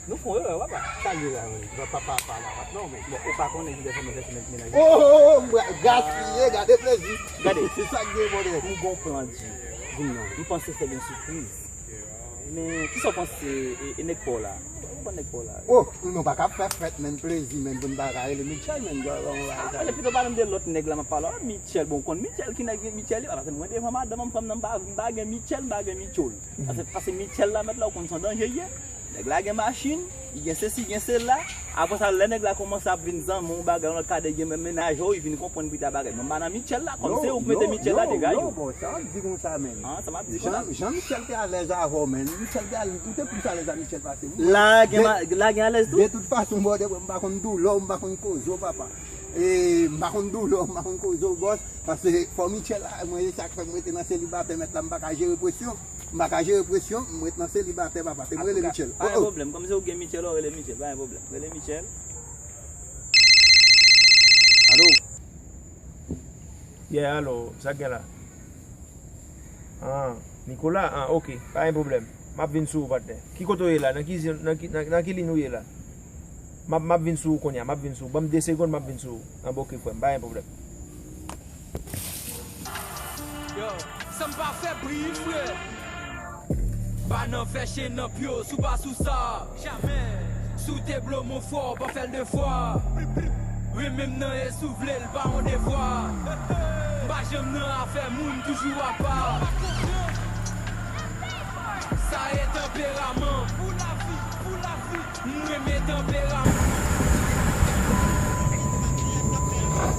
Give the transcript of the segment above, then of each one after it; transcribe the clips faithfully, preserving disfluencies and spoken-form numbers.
Nou fè yon erè, papa. Sa l ye la menm? Papa, papa la, non, men. Bon, ou pa konnen ki lè fè mwen fè semèn menaj. Oh, oh, oh, oh, gaspiye, gade plezi. Gade. Se sa k gen, bòdè. M gon plan di. Di m non. M panse se gen sipriz. Men, kisa w panse, e, e nèg pa w la? Ou konn nèg pa w la? Oh, nou pa ka fè fèt, men plezi, men pou n pa ka rele Mitchell, men. Ah, men pito pale m de lòt nèg la, m ap pale. Ah, Mitchell, bon, ou konn Mitchell, ki nèg Mitchell ye? Paske mwen devan madanm, m fè m nan, m pa, m pa gen Mitchell, m pa gen Mitchell. Paske, paske Mitchell la, mèt la, ou konn se yon danje l ye. Nèg la gen machin, li gen sesi, gen sela. Apre sa, lè nèg la kòmanse ap vin zanmi w, bagay, yon lòt kadè gen menm mennaj ou, li vin konprann pita bagay. Mwen pa nan Mitchell la, kòm se ou k mete Mitchell la, degaj ou. Non, bon, sa w ap di konsa menm? Ah, sa m ap di konsa. Jan, jan Mitchell te alèz avè w, menm. Mitchell te alèz, ou te plis alèz a Mitchell pase m. La gen, la gen alèz tou? De tout fason, bòdè, m pa konn doulè w, m pa konn koze w, papa. E, m pa konn doulè w, m pa konn koze w, bòs. Paske fò Mitchell la, mwen, se sa k fè m rete nan selibatè, mèt la, m pa ka jere presyon. M pa ka jere presyon, m ret nan selibatè, papa. Te m rele Mitchell. Pa gen pwoblèm, kòm se ou gen Mitchell, ou rele Mitchell, pa gen pwoblèm. Rele Mitchell. Alo? Yeah, alo, sa k gen la? Ah, Nicolas? Ah, ok, pa gen pwoblèm. M ap vin sou ou, patnè. Ki kote w ye la? Nan ki, nan ki, nan, nan ki liy ou ye la? M ap, m ap vin sou ou kounye a, m ap vin sou ou. Ban m de segonn, m ap vin sou ou. Anben, ok, frè m, pa gen pwoblèm. Yo, sa m pa fè bri, frè. Pa nan fè chen nan pye w, si w pa sou sa. Jamè. Si w te blo m yon fwa, w pa fè l de fwa. Renmen m nan e si w vle l pa yon devwa. M pa janm nan afè moun, toujou apa. Sa e tanperaman. Pou lavi, pou lavi. M renmen tanperaman.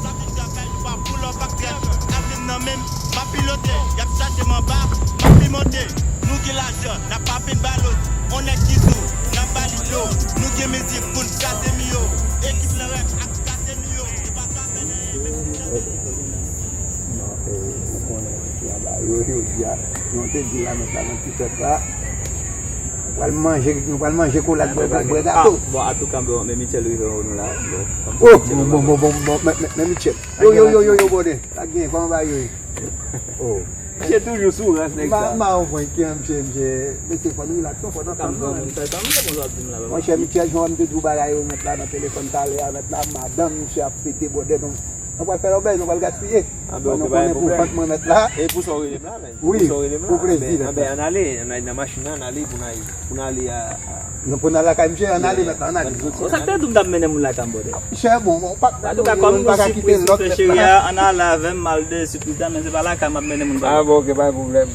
Sa vin travay, nou pa pou lòt bak trèt. Avè m nan men m, m ap pilote. Y ap chache m anba, m ap pi monte. Nou gen lajan, n ap pa penn ba lòt. On nèg ki sou, n ap ba li dlo. Nou gen mizik pou n kase miyo. Ekip lan rèk ak kase miyo. Se pa sa fè nan. Non, eh, ou konnen ki anba yo, yo di a. Jan w te di la, mèt la, nan ti fèt la, nou pral manje, nou pral manje kolad, bwè, bwè, bwè gato. Ah, bon, antouka, bon, men Mitchell rive wè nou la. Bon, kòm se Mitchell, bon, bon, bon, bon, men, men, men Mitchell. Yo, yo, yo, yo, yo, bòdè. Sa gen, kòman bagay yo ye? Oh. Misye toujou sou rans, nèg sa. Ma, ma, ou konn ki an, misye, misye, mesye, fò nou relax, fò nou tann, non. Monchè, Mitchell, jan m te di w bagay yo, mèt la, nan telefòn talè a, mèt la, madanm misye ap pete, bòdè, non. Nou pral fè lòbèy, nou pral gaspiye. Ah, ben, ok, pa gen pwoblèm. Konnen pou vant mwen mèt la. E pou sa w rele m la, menm? Wi, pou plezi, mèt la. Ah, ben, ann ale, ann ale nan machin nan, ann ale pou n al, pou n ale a, a. Non, pou n al lakay misye, ann ale mèt la, ann ale. Bon, sa k te di w m t ap mennen moun lakay m, bòdè? Misye, bon, bon, pa, antouka, kòm m gon sipriz pou fè cheri a, ann ale avè m, m al de sipriz la, men se pa lakay m ap mennen moun, bòdè. Ah, bon, ok, pa gen pwoblèm.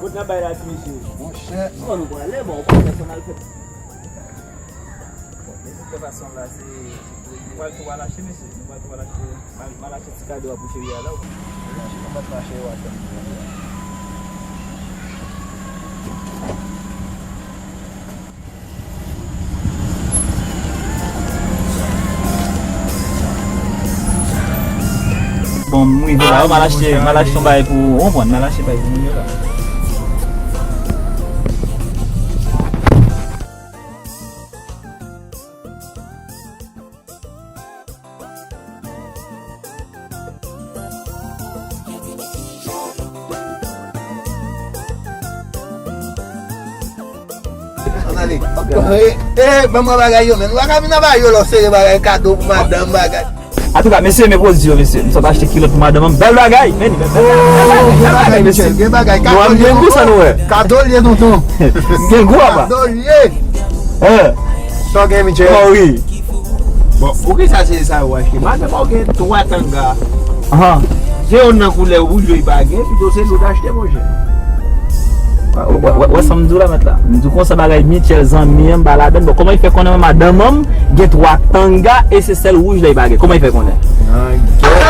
Kot n ap bay la, ti mesye? Monchè. Bon, nou prale, bon, ou konn fè sa n al fè. Bon, de toute façon, la, se, nou pral tou al achte, mesye. Nou pral tou al achte, m al, m al achte ti kado a pou cheri a la, ou konn. Nou pral achte, nou pral achte, nou pral achte. Bon, m rive la, m al achte, m al achte yon bagay pou, ou konprann, m al achte bagay pou moun yo la. Ann ale. Eh, eh, ban mwen bagay yo, men. Ou pa ka vin anba yo lè w sere bagay kado pou madanm, bagay. Antouka, mesye, men pwodui yo, mesye. M sot achte kilòt pou madanm an. Bèl bagay, men. Bèl bagay, bèl bagay, mesye. Gen bagay, kado l ye, tonton. Kado l ye, tonton. M gen gou, apa. Kado l ye. Hein? Sa w gen, Mitchell? Kòman w ri? Bon, poukisa se sa yo achte? Madanm ou gen twa tanga. Ahan. Se youn nan koulè wouj yo li pa gen, pito se l ou t achte, monchè. Wè, wè, wè, wè sa m di w la, mèt la. M di w konsa bagay Mitchell, zanmi an, m pa ladann. Bon, kòman li fè konnen madanm an gen twa tanga e se sèl wouj la li pa gen? Kòman li fè konnen? Nan gè.